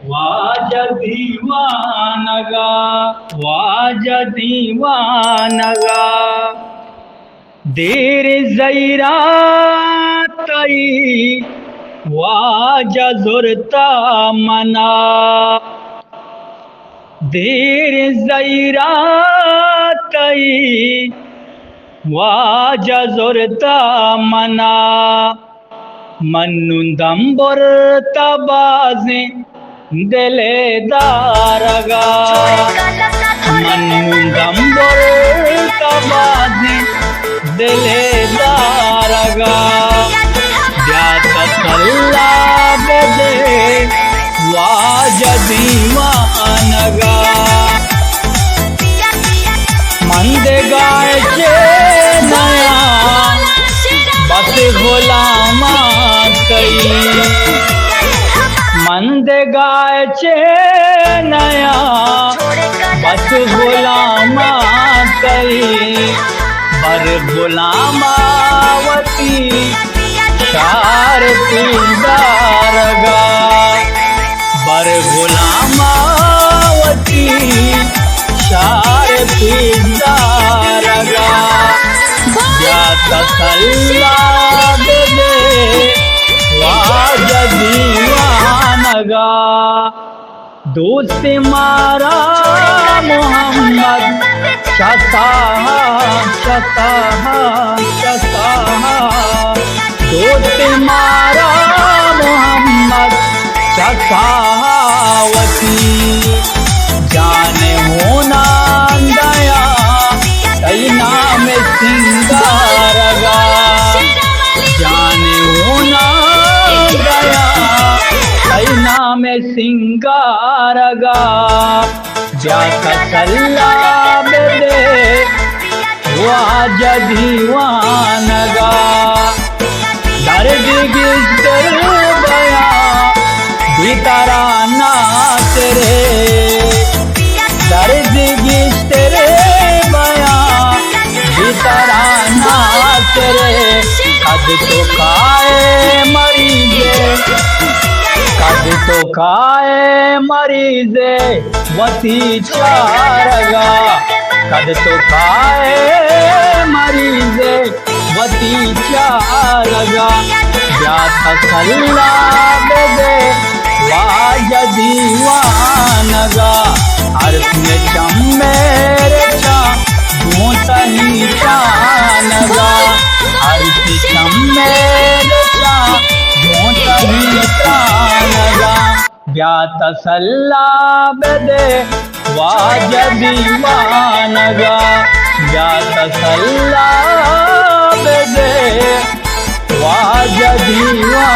واجہ دیوانگا، واجہ دیوانگا، دیر زہیرا تئی واجہ زرتا منا، دیر زہیرا تئی واجہ زرتا منا۔ من نوں دم برتہ بازیں دل ءِ دارگا، من نوں دم برتہ بازیں دل ءِ دارگا۔ بیا تسلا بدے واجہ دیوانگا۔ من دگہ چے نیاں، بس غلاماں تئی۔ من دگہ چے نیاں، بس غلاماں تئی۔ بر غلاما وتی شار پیدارگا، بر غلاما وتی شار پیدارگا۔ بیا تسلا بدے واجہ دیوانگا۔ دوست مارا محمد چہ ساہا، چہ ساہا، چہ ساہا۔ دوست مارا محمد چہ ساہا وتی۔ جان ءِ ہوناں دیاں تئی نام ءِ سینگارگا۔ جان ءِ ہوناں دیاں تئی نام ءِ سینگارگا۔ بیا تسلا بدے واجہ دیوانگا۔ درد گیشتر بیاں بی ترا ناصرے، درد گیشتر بیاں بی ترا ناصرے۔ کد تو کائے مریضے، کد تو کائے مریضے وتی چارگا، کد تو کائے مریضے وتی چارگا۔ بیا تسلا بدے واجہ دیوانگا۔ ارس میں چم میرے چاں گوں تئی ترانگا، ارس چم میرے چاں گوں تئی ترانگا۔ بیا تسلا بدے واجہ دیوانگا، بیا تسلا بدے واجہ دیوانگا۔